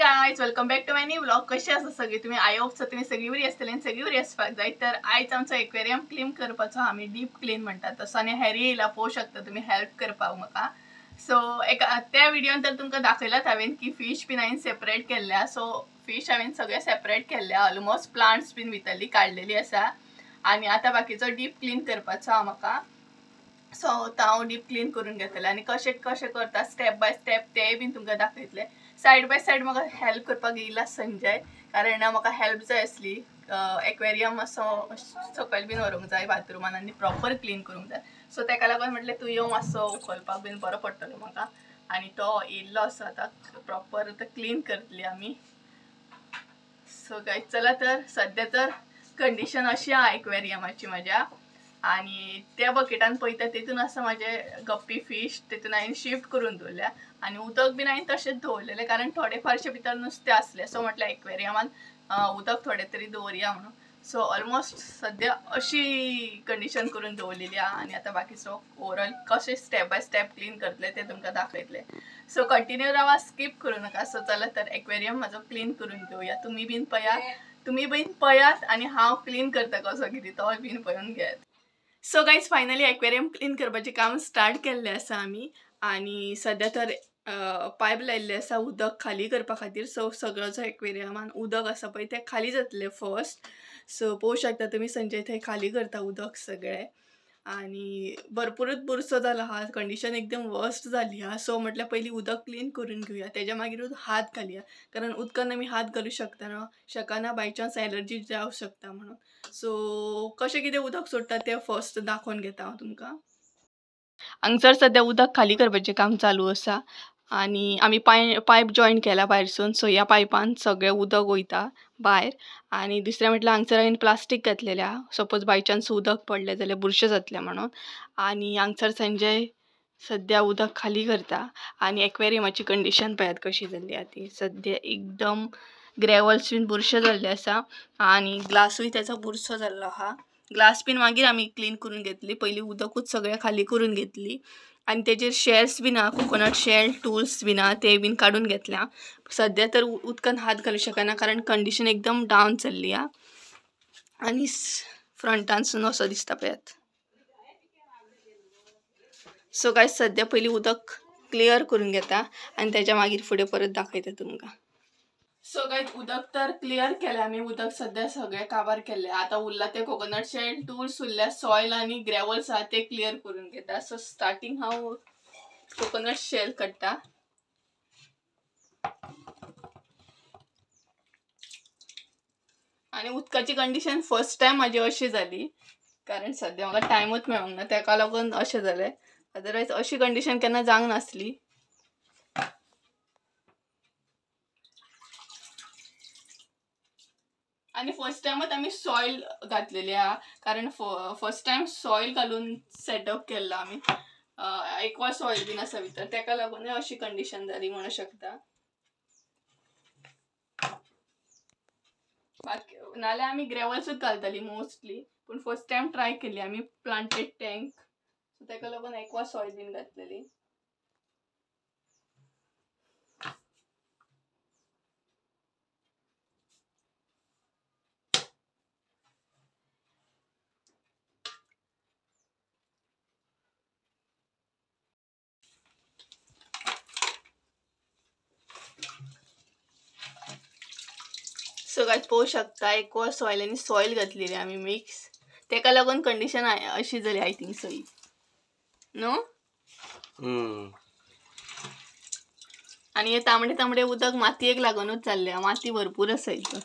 Guys, welcome back to my new vlog. कशे आसा सगळी तुम्ही? I hope so तुम्ही सगळी बरी आसतली आनी सगळी बरी आसपाक जाय. तर आयज आमचो एक्वेरियम क्लीन करपाचो, आमी डीप क्लीन म्हणटात तसो. आनी हॅरी येयला, पळोवंक शकता तुमी हेल्प करपाक म्हाका. सो एका त्या व्हिडियोन तर तुमकां दाखयलात हांवें की फिश बीन हांवें सेपरेट केल्ल्या. सो फिश हांवें सगळे सेपरेट केल्ल्या, ऑलमोस्ट प्लांट्स बीन भितरली काडलेली आसा. आनी आतां बाकीचो डीप क्लीन करपाचो आहा म्हाका. सो आतां हांव डीप क्लीन करून घेतलें आनी कशें कशें करता स्टेप बाय स्टेप तेय बीन तुमकां दाखयतलें. सायड बाय सायड म्हाका हेल्प करपाक येयला संजय, कारण म्हाका हेल्प जाय आसली. एक्वेरियम मातसो सकयल बीन व्हरूंक जाय बाथरुमान आनी प्रॉपर क्लीन करूंक जाय. सो तेका लागून म्हटलें तूं यो मातसो उखलपाक बीन बरो पडटलो म्हाका. आनी तो येयल्लो आसा, आतां प्रॉपर आतां क्लीन करतली आमी. सो गायज चला, तर सद्या तर कंडिशन अशी आहा एक्वेरियमाची म्हाज्या. आनी त्या बकेटान पळयता तेतून आसा म्हाजे गप्पी फिश, तेतून हांवें शिफ्ट करून दवरल्या. आनी उदक बीन हांवें तशेंच दवरलेलें, कारण थोडे फारशे भितर नुस्तें आसलें. सो म्हटलें एक्वेरियमान उदक थोडें तरी दवरया म्हणून. सो ऑलमोस्ट सद्या अशी कंडिशन करून दवरलेली आहा. आनी आतां बाकीचो ओवरऑल कशें स्टेप बाय स्टेप क्लीन करतले तें तुमकां दाखयतलें. सो कंटिन्यू रावा, स्कीप करूं नाका. सो चला तर एक्वेरियम म्हाजो क्लीन करून घेवया. तुमी बीन पळयात, तुमी बीन पळयात आनी हांव क्लीन करता कसो कितें तो बीन पळोवन घेयात. So guys, finally aquarium clean करपाचें काम स्टार्ट केल्लें आसा आमी. आनी सद्या तर पायप लायिल्लें आसा उदक खाली करपा खातीर. सो सगळो जो एक्वेरियमान उदक आसा पळय तें खाली जातलें फर्स्ट. सो पळोवंक शकता तुमी संजय थंय खाली करता उदक सगळें. आनी भरपूरच बुरसो जाला आहा, कंडिशन एकदम वर्स्ट जाली आहा. सो म्हटल्यार पयलीं उदक क्लीन करून घेवया, तेज्या मागीरूच हात घालया, कारण उदकान आमी हात घालूं शकना, बाय चान्स एलर्जी जावंक शकता म्हणून. सो कशें कितें उदक सोडटा तें फर्स्ट दाखोवन घेता हांव तुमकां. हांगसर सद्या उदक खाली करपाचें काम चालू आसा. आनी आमी पायप जॉयन केला भायरसून. सो ह्या पायपान सगळें उदक वयता भायर. आनी दुसरें म्हटल्यार हांगसर हांवें प्लास्टीक घातलेलें आहा, सपोज बाय चान्स उदक पडलें जाल्यार बुरशें जातलें म्हणून. आनी हांगसर संजय सद्या उदक खाली करता. आनी एक्वेरियमाची कंडिशन पळयात कशी जाल्ली आहा ती. सद्या एकदम ग्रेवल्स बीन बुरशें जाल्लें आसा. आनी ग्लासूय तेजो बुरसो जाल्लो आहा. ग्लास बीन मागीर आमी क्लीन करून घेतली, पयलीं उदकूच सगळें खाली करून घेतली. आनी तेजेर शेल्स बीन आहा, कोकोनट शेल टूल्स बीन आहा, ते बीन काडून घेतल्या. सद्या तर उदकान हात घालूं शकना, कारण कंडिशन एकदम डावन चल्ली आहा. आनी फ्रंटानसून असो दिसता पळयात. सो गायज सद्या पयलीं उदक क्लियर करून घेता आनी तेज्या मागीर फुडें परत दाखयता तुमकां. सो गायज उदक तर क्लियर केलें आमी, उदक सद्या सगळें काबार केल्लें. आतां उरलां तें कोकोनट शेल टूल्स उरल्या, सॉयल आनी ग्रेवल्स आहा ते क्लियर करून घेता. सो स्टार्टींग हांव कोकोनट शेल काडटा. आनी उदकाची कंडिशन फर्स्ट टायम म्हाजी अशी जाली, कारण सद्या म्हाका टायमूच मेळोंक ना, तेका लागून अशें जालें. अदरवायज अशी कंडिशन केन्ना जावंक नासली. आनी फर्स्ट टायमच आमी सॉयल घातलेली आहा, कारण फर्स्ट टायम सॉयल घालून सेटअप केल्लो आमी. एक्वा सॉयल बीन आसा भितर, तेका लागूनय अशी कंडिशन जाली म्हणूं शकता. बाकी नाल्यार आमी ग्रेवल्सूच घालताली मोस्टली, पूण फर्स्ट टायम ट्राय केली आमी प्लांटेड टँक. सो तेका लागून एक्वा सॉयल बीन घातलेली. सो गायज पळोवंक शकता एक्वा सॉयल आनी सॉयल घातलेली आमी मिक्स, तेका लागून कंडिशन अशी जाली I think so न्हू. आनी हे तांबडे तांबडे उदक मातयेक लागूनच जाल्लें, माती भरपूर आसा हितून.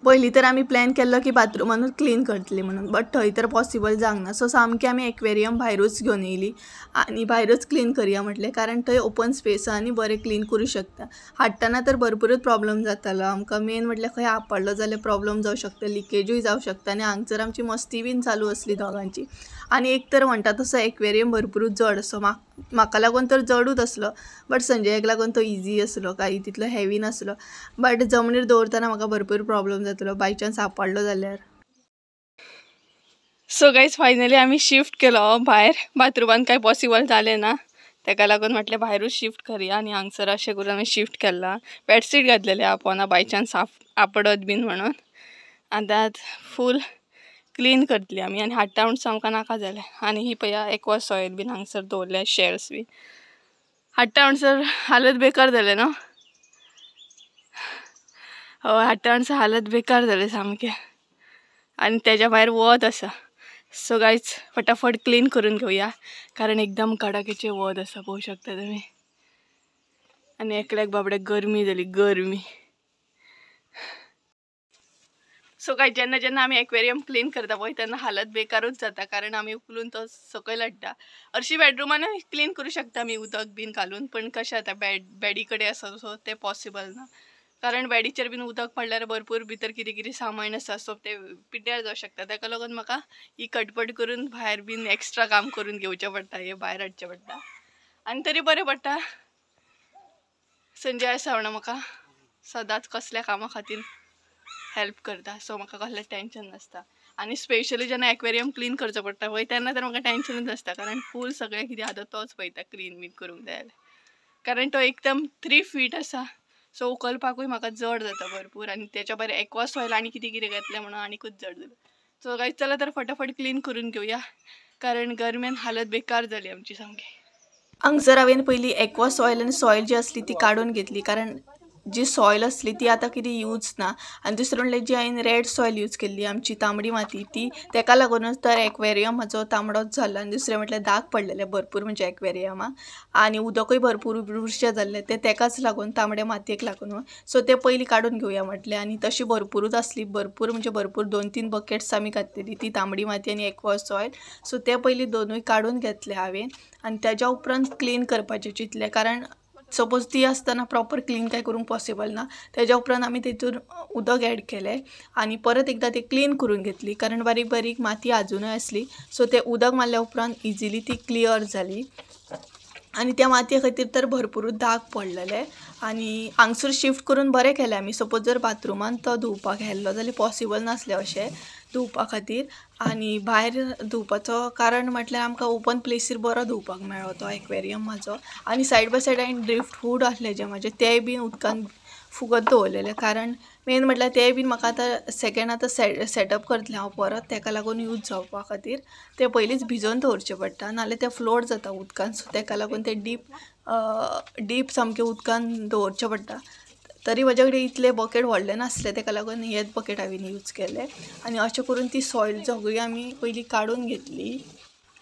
पयलीं तर आमी प्लॅन केल्लो की बाथरुमानूच क्लीन करतली म्हणून, बट थंय तर पॉसिबल जावंक ना. सो सामकें आमी एक्वेरियम भायरूच घेवन येयली आनी भायरूच क्लीन करया म्हटलें, कारण थंय ओपन स्पेस आसा आनी बरें क्लीन करूं शकता. हाडटना तर भरपुरूच प्रॉब्लम जातालो आमकां. मेन म्हटल्यार खंय आपडलो जाल्यार प्रॉब्लम जावं शकता, लिकेजूय जावं शकता. आनी हांगसर आमची मस्ती बीन चालू आसली दोगांची. आनी एक तर म्हणटा तसो एक्वेरियम भरपुरूच जड असो, म्हाका लागून तर जडूच आसलो, बट संजयाक लागून तो इजी आसलो, कांय तितलो हेवी नासलो. बट जमनीर दवरतना म्हाका भरपूर प्रॉब्लम जातलो बाय चान्स आपडलो जाल्यार. सो गायज फायनली आमी शिफ्ट केलो भायर. बाथरुमान कांय पॉसिबल जालें ना, ताका लागून म्हटलें भायरूच शिफ्ट करया. आनी हांगसर अशें करून आमी शिफ्ट केलां. बेडशीट घातलेलें आपोना बाय चान्स आपडत बीन म्हणून. आतां फूल क्लीन करतली आमी. आनी हाडटा म्हणसर आमकां नाका जालें. आनी ही पळया एक्वा सॉयल बीन हांगसर दवरल्या, शेल्स बीन हाडटा म्हणसर हालत बेकार जालें न्हू. हय, हाडटा म्हणसर हालत बेकार जालें सामकें. आनी तेज्या भायर वत आसा. सो गायज फटाफट क्लीन करून घेवया, कारण एकदम कडाकेचें वत आसा, पळोवंक शकता तुमी. आनी एकल्याक बाबड्याक गरमी जाली, गरमी. सो गायज जेन्ना जेन्ना आमी एक्वेरियम क्लीन करता पळय तेन्ना हालत बेकारूच जाता, कारण आमी उखलून तो सकयल हाडटा. हरशीं बेडरुमानूय क्लीन करूं शकता आमी उदक बीन घालून, पण कशें जाता बेडी कडेन आसा सो तें पॉसिबल ना, कारण बेडीचेर बीन उदक पडल्यार भरपूर भितर कितें कितें सामान आसा, सो तें पिड्ड्यार जावं शकता. ताका लागून म्हाका ही कटपट करून भायर बीन एक्स्ट्रा काम करून घेवचें पडटा, हें भायर हाडचें पडटा. आनी तरी बरें पडटा, संजय आसा म्हणून म्हाका सदांच कसल्या कामा खातीर हेल्प करता, सो म्हाका कसलें टेंशन नासता. आनी स्पेशली जेन्ना एक्वेरियम क्लीन करचो पडटा पळय तेन्ना तर म्हाका टेंशनूच नासता, कारण फूल सगळें कितें आतां तोच पळयता क्लीन बीन करूंक जाय जाल्यार, कारण तो एकदम 3 फीट आसा, सो उखलपाकूय म्हाका जड जाता भरपूर. आनी तेच्या भायर एक्वा सॉयल आनी कितें कितें घातलें म्हणून आनीकूच जड जालें. सो गायज चला तर फटाफट क्लीन करून घेवया, कारण गरमेन हालत बेकार जाली आमची सामकी. हांगसर हांवें पयलीं एक्वा सॉयल आनी सॉयल जी आसली ती काडून घेतली, कारण जी सॉयल आसली ती आतां कितें यूज ना. आनी दुसरें म्हणल्यार जी हांवें रेड सॉयल यूज केल्ली आमची तांबडी माती, ती तेका लागूनच तर एक्वेरियम म्हाजो तांबडोच जालो. आनी दुसरें म्हटल्यार दाग पडलेले भरपूर म्हणजे एक्वेरियमाक, आनी उदकूय भरपूर बुरशें जाल्लें तें तेकाच लागून, तांबड्या मातयेक लागून. सो तें पयलीं काडून घेवया म्हटलें. आनी तशी भरपुरूच आसली, भरपूर म्हणजे भरपूर 2-3 बकेट्स आमी घातलेली ती तांबडी माती आनी एक्वा सॉयल. सो तें पयलीं दोनूय काडून घेतलें हांवें, आनी तेज्या उपरांत क्लीन करपाचें चिंतलें, कारण सपोज ती आसतना प्रॉपर क्लीन काय करूंक पॉसिबल ना. तेज्या उपरांत आमी तेतून उदक एड केलें आनी परत एकदां ती क्लीन करून घेतली, कारण बारीक बारीक माती आजुनूय आसली. सो तें उदक मारल्या उपरांत इजिली ती क्लियर जाली. आनी त्या मातये खातीर तर भरपुरूच दाग पडलेले. आनी हांगसर शिफ्ट करून बरें केलें आमी. सपोज जर बाथरुमान तो धुवपाक व्हेल्लो जाल्यार पॉसिबल नासलें अशें धुवपा खातीर. आनी भायर धुवपाचो कारण म्हटल्यार आमकां ओपन प्लेसीर बरो धुवपाक मेळ्ळो तो एक्वेरियम म्हाजो. आनी सायड बाय सायड हांवें ड्रिफ्ट वूड आसले जे म्हाजे तेय बीन उदकान फुगत दवरलेले, कारण मेन म्हटल्यार तेय बीन म्हाका आतां सेकेंड आतां सेटअप करतलें हांव परत, तेका लागून यूज जावपा खातीर ते पयलींच भिजोवन दवरचें पडटा, नाल्यार ते फ्लोट जाता उदकान. सो तेका लागून ते डीप सामकें उदकान दवरचें पडटा. तरी म्हजे कडेन इतले बकेट व्हडले नासले, तेका लागून हेच बकेट हांवें यूज केले. आनी अशें करून ती सॉयल सगळी आमी पयलीं काडून घेतली.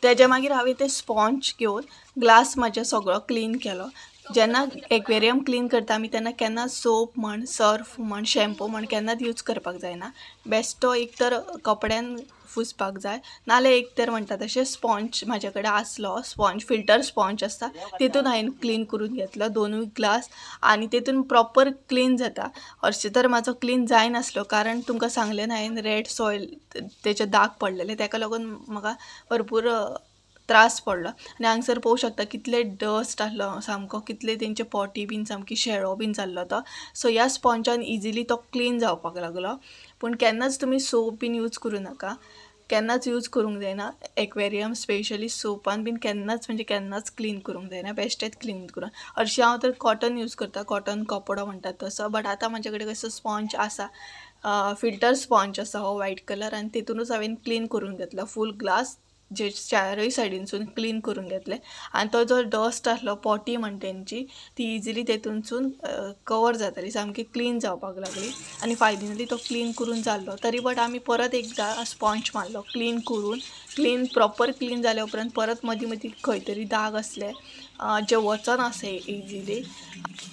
तेज्या मागीर हांवें ते स्पोंज घेवन ग्लास म्हाजो सगळो क्लीन केलो. जेन्ना एक्वेरियम क्लीन करता आमी तेन्ना केन्ना सोप म्हण, सर्फ म्हण, शॅम्पू म्हण केन्नाच यूज करपाक जायना. बेश्टो एक तर कपड्यान पुसपाक जाय, नाल्यार एक तर म्हणटा तशें स्पोंज म्हाजे कडेन आसलो, स्पोंज फिल्टर स्पोंज आसता तितून हांवें क्लीन करून घेतलो दोनूय ग्लास, आनी तितून प्रॉपर क्लीन जाता. हरशीं तर म्हाजो क्लीन जायनासलो, कारण तुमकां सांगलें ना हांवें रेड सॉयल तेचे दाग पडलेले, तेका लागून म्हाका भरपूर त्रास पडलो. आनी हांगसर पळोवंक शकता कितले डस्ट आसलो सामको, कितले तेंचे पोटी बीन सामकी शेळो बीन जाल्लो तो. सो ह्या स्पोंजान इजिली तो क्लीन जावपाक लागलो. पूण केन्नाच तुमी सोप बीन यूज करूं नाका, केन्नाच यूज करूंक जायना एक्वेरियम स्पेशली सोपान बीन केन्नाच म्हणजे केन्नाच क्लीन करूंक जायना, बेश्टेच क्लीन करून. हरशीं हांव तर कॉटन यूज करता, कॉटन कपडो म्हणटात तसो, बट आतां म्हाजे कडेन कसो स्पोंज आसा, फिल्टर स्पोंज आसा हो वायट कलर, आनी तितूनच हांवें क्लीन करून घेतलो फूल ग्लास जे चारूय सायडीनसून क्लीन करून घेतले. आनी तो जो डस्ट आसलो पोटी म्हण तेंची ती इजिली तेतूनसून कवर जाताली, सामकी क्लीन जावपाक लागली. आनी फायनली तो क्लीन करून जाल्लो तरी बट आमी परत एकदां स्पोंज मारलो क्लीन करून, क्लीन प्रॉपर क्लीन जाल्या उपरांत परत मदीं मदीं खंय तरी दाग आसले जे वचनासले इजिली,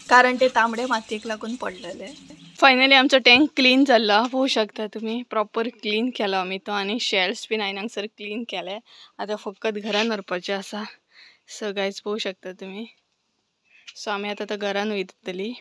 कारण ते तांबडे मातयेक लागून पडलेले. फायनली आमचो टँक क्लीन जाल्लो पळोवंक शकता तुमी, प्रॉपर क्लीन केलो आमी तो आनी शेल्स बीन हांवें हांगसर क्लीन केले. आतां फकत घरान व्हरपाचें आसा. सो गायज पळोवंक शकता तुमी. सो आमी आतां घरान वयतली.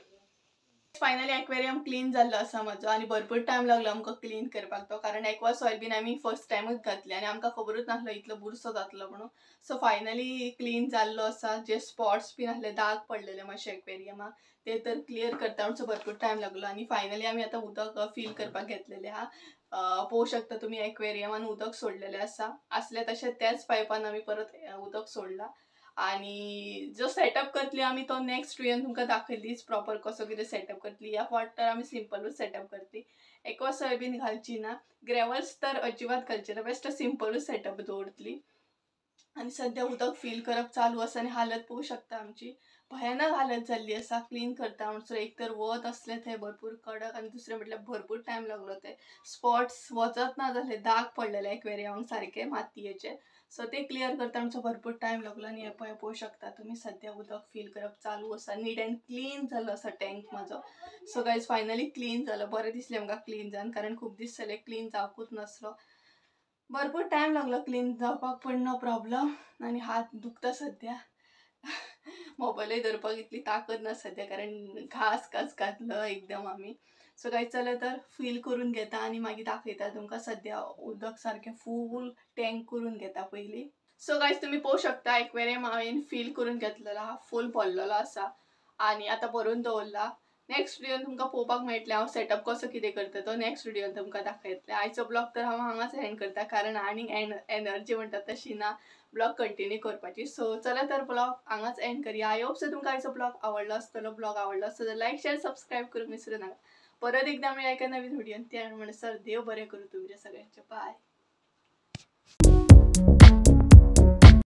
फायनली एक्वेरियम क्लीन जाल्लो आसा म्हजो आनी भरपूर टायम लागलो आमकां क्लीन करपाक तो, कारण एक्वा सॉयल बीन आमी फर्स्ट टायमूच घातले आनी आमकां खबरूच नासलो इतलो बुरसो जातलो म्हणून. सो फायनली क्लीन जाल्लो आसा. जे स्पॉट्स बीन आसले दाग पडलेले मातशे एक्वेरियमाक ते तर क्लियर करता म्हणसर भरपूर टायम लागलो. आनी फायनली आमी आतां उदक फील करपाक घेतलेलें आहा. पळोवंक शकता तुमी एक्वेरियमान उदक सोडलेलें आसा, आसलें तशें त्याच पायपान आमी परत उदक सोडलां. आनी जो सेटअप करतली आमी तो नेक्स्ट व्हिडियोन तुमकां दाखयलीच प्रॉपर कसो कितें सेटअप करतली. ह्या फावट तर आमी सिंपलूच सेटअप करतली, एक्वा सॉयल बीन घालची ना, ग्रेवल्स तर अजिबात घालची ना, बेस्ट सिंपलूच सेटअप दवरतली. आनी सद्या उदक फील करप चालू आसा आनी हालत पळोवंक शकता आमची भयानक हालत जाल्ली आसा. क्लीन करता म्हणसर एक तर वत आसलें थंय भरपूर कडक आनी दुसरें म्हटल्यार भरपूर टायम लागलो. ते स्पॉट्स वचत ना जाले, दाग पडलेले एक्वेरियमाक सारके मातयेचे. सो ते क्लियर करता म्हणसर भरपूर टायम लागलो. आनी हें पळय पळोवंक शकता तुमी सद्या उदक फील करप चालू आसा. नीट अँड क्लीन जाल्लो आसा टँक म्हाजो. सो गायज फायनली क्लीन जालो. बरें दिसलें म्हाका क्लीन जावन, कारण खूब दीस जाले क्लीन जावकूच नासलो. भरपूर टायम लागलो क्लीन जावपाक, पण नो प्रॉब्लम. आनी हात दुखता सद्या, मोबायलूय धरपाक इतली ताकद ना सद्या, कारण घास घास घातलो एकदम आमी. सो गायज चला तर फील करून घेता आनी मागीर दाखयता तुमकां. सद्या उदक सारकें फूल टँक करून घेता पयलीं. सो गायज तुमी पळोवंक शकता एक्वेरियम हांवें फील करून घेतलेलो आहा, फूल भरलेलो आसा आनी आतां भरून दवरला. नेक्स्ट व्हिडियोन तुमकां पळोवपाक मेळटलें हांव सेटअप कसो कितें करता तो नेक्स्ट व्हिडियोन तुमकां दाखयतलें. आयचो ब्लॉग तर हांव हांगाच एंड करता, कारण आनीक एनर्जी म्हणटा तशी ना ब्लॉग कंटिन्यू करपाची. सो चला तर ब्लॉग हांगाच एंड करया. I hope so तुमकां आयचो ब्लॉग आवडलो आसतलो. ब्लॉग आवडलो आसतलो जाल्यार लायक शेअर सबस्क्रायब करूंक विसरूं नाका. परत एकदा मेळया एका नवीन व्हिडियोन. त्या म्हणसर देव बरें करूं तुमचें सगळ्यांचें. बाय.